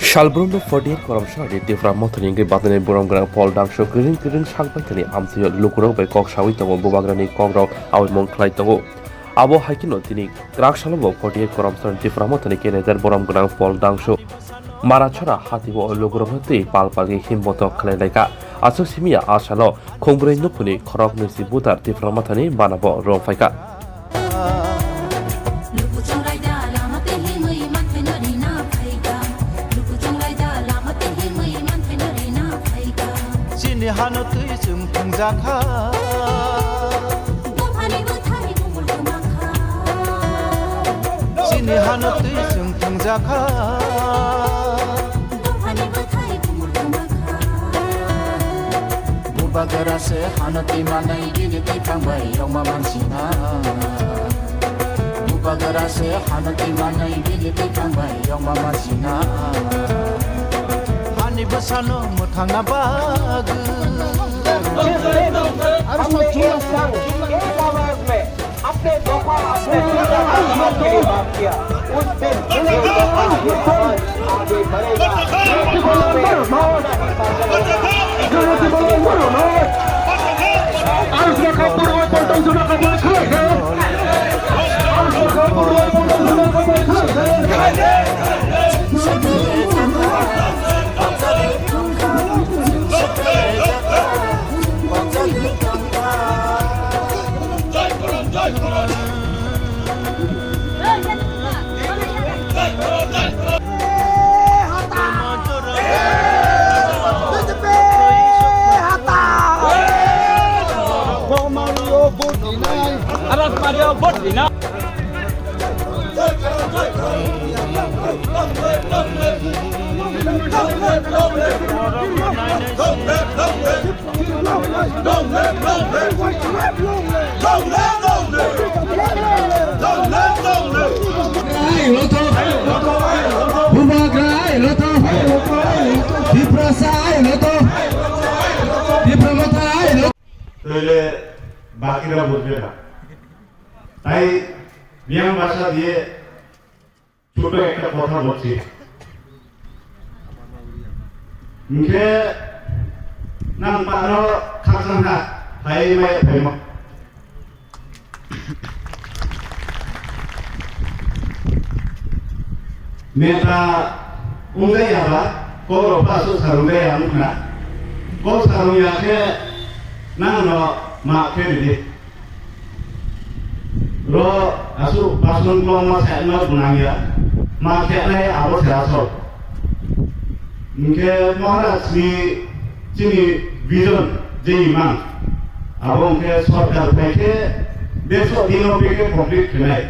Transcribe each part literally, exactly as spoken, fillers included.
Salbrumno forty-eight koromsari Tipra Mothani wngwi badani borom gwnang Paul Dangso kwrwng kwrwng sak baithani amtwio lukurok bai kok sawi tongo, bubagrani kokrok awi mung khlai tongo. Abo hai kheno tini kwrak salo bo forty-eight koromsari Tipra Mothani candidate borom gwnang Paul Dangso Marachora hati o lukurokno twi pal palwi himbotok khlai lai kha. Aswk simi ya a salo khungbrwi nukhungni khorok nisi buthar Tipra Mothani bana bo rwng phai kha. Lukuchung raida lama tei himwi manthai no rina phaikha. Lukuchung raida lama tei himwi manthai no rina phaikha. Chini hano twi chwng thwngjakha. Buphani bwthai bumul kwmakha. Chini hano twi chwng thwngjakha. Buphani bwthai bumul kwmakha. Bubagra se hano twi manai bini twi thangbai yongma mansina. Bubagra se hano twi manai bini twi thangbai yongma mansina. Hani bwsano mwthangna bagwi. Aru so chuna sang, ek awaaz mein. अपने दफा, अपने जिला का हक के लिए बात किया। उस दिन जो दफा ये समाज आगे बढ़ेगा। Bubagra ai loto. Tiprasa ai loto. Tipra Motha ai loto. Toile bakira bujbe na. Tai biyang basa diye ছোট একটা কথা বলছি। Hingke nang pano khakchangha phai mai phaimo. Neta wngjaya ba, kok rok ba aswk sarwngjaya wngkha. Kok sarwngya khe nang no ma khe ridi. Ro aswk bason kwbangma sa wngna gwnang ya, ma khe nai abo se asol. Hingke Maharaj ni chini vision je imang, abo hingke sorkar phai khe dersho din o bike complete khenai.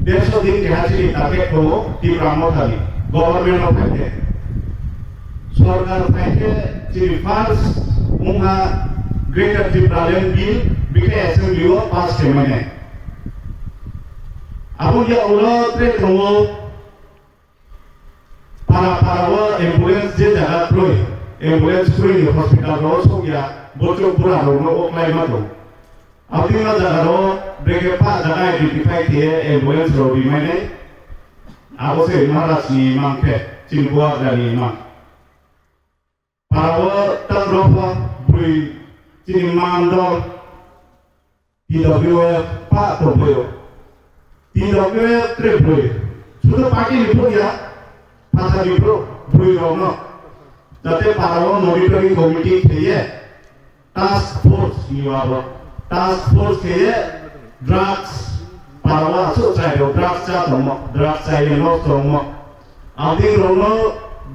Dersho din keha chini target tongo Tipra Mothani government o phai khe. Sorkar phai khe chini first wngkha Greater Tipraland Bill, bike assembly o pass khe mane. Abo ya ulo tre tongo. Para para o ambulance je jaga kroi, ambulance kroi ni hospital ro sok ya, bochok bura ro no o klai ma tong. Abdi ma jaga ro breke pa jaga identify khe ambulance ro ri mai nai. Abo se Maharaj ni mang khe, chini Bubagra ni mang. Parao tang rokha bwrwi chini mandal T W F pa tongbaio. T W F tre bwrwi. Sudo party ni phuru ya, phatar ni phuru bwrwi rokno. Jate parao monitoring committee kheye, task force ni abo. Task force kheye drugs, parao aswk chai rok drugs cha tongmo, drugs chai rok tongmo. Abding rokno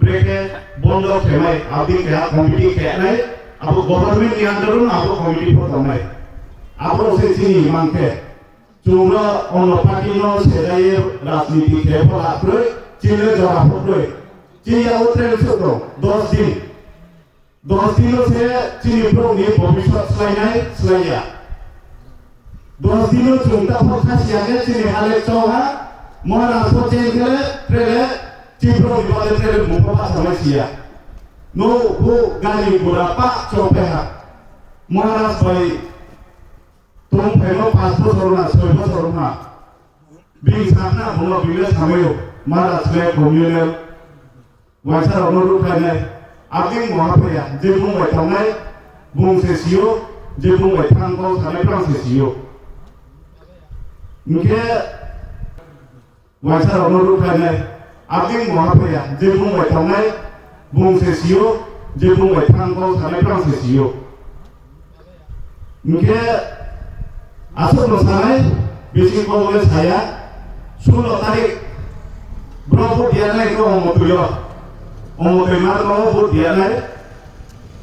brekhe bondo khenai, abding keha committee khenai, abo government ni under o abo committee pho tongnai. Abo se chini mangkhe, chwngno ono party no sejai rajniti khe pho lakroi, chini jora pho kroi. Chini yago train suk rok, dos din. Dos dino se chini borokni bobiswat swlainai swlaiya. Dos dino chwng takhuk khasiya khe chini halek chongha, Maharaj bo chen khe le, tre le, Tripura ni bade tre le mungbo pa samai siya. No, bo gari gura pa chok pe ha. Maharaj bai tong phaima pas bosor na, soi bosor na. Bini sakna bono bini le samayo. Maharaj le communal. Waisa rokno rukhlainai, abding moha phaiya, je bung bai tongnai, bung se sio, je bung bai thang kok sanai, phang se sio. Hingkhe waisa rokno rukhlainai, abding moha phaiya, je bung bai tongnai, bung se sio, je bung bai thang kok sanai, phang se sio. Hingkhe aswkno sanai, bising kok le saya, sulo tarik, borok bo diya nai khe omo twi o, omo twi mar kok bo diya nai,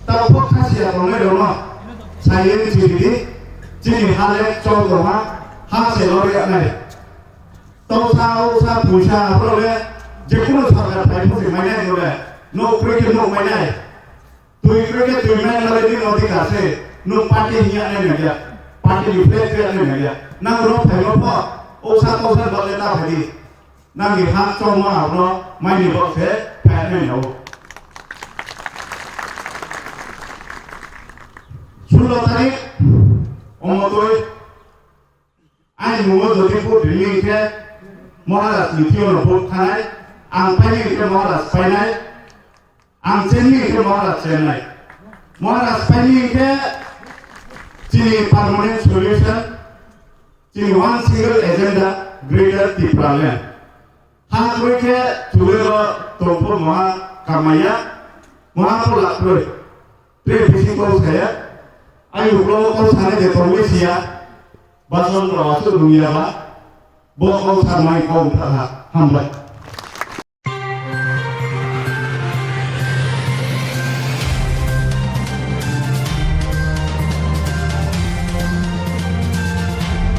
tabo bo khasiya tongnai rokno, saya ni chiri di, chini ha le chol tongma, ha se lo riya nai. Tausa, usa, puisa, borok le, jekunu sarkar phai phuti mainai rok le, nok kwrwi khe nok mainai. Twi kwrwi khe twi maya nalai ni nodi ka se, nwng party hiya nai nai ya, party ni flag hiya nai nai ya. Nang rok phai rok pho, o sa kok sa dole ta phai di. Nang ni hak chong ma rok no mai ni bok se phai nai nai o. Sulo tarik, omo twi, Ani mungo jodi vote rini khe Maharaj ni thio no vote khanai, ang paini khe Maharaj painai, ang chenni khe Maharaj chennai. Maharaj paini khe chini permanent solution, chini one single agenda, Greater Tipraland. Ha kwrwi khe chulero tongpho moha kamaiya, moha pho lakrwi. Tei bisingo saya, ai uklo kok sanai de tongwi siya, bason rok aswk nungya ba, bo kok sanai kok wngkha ha, hambai.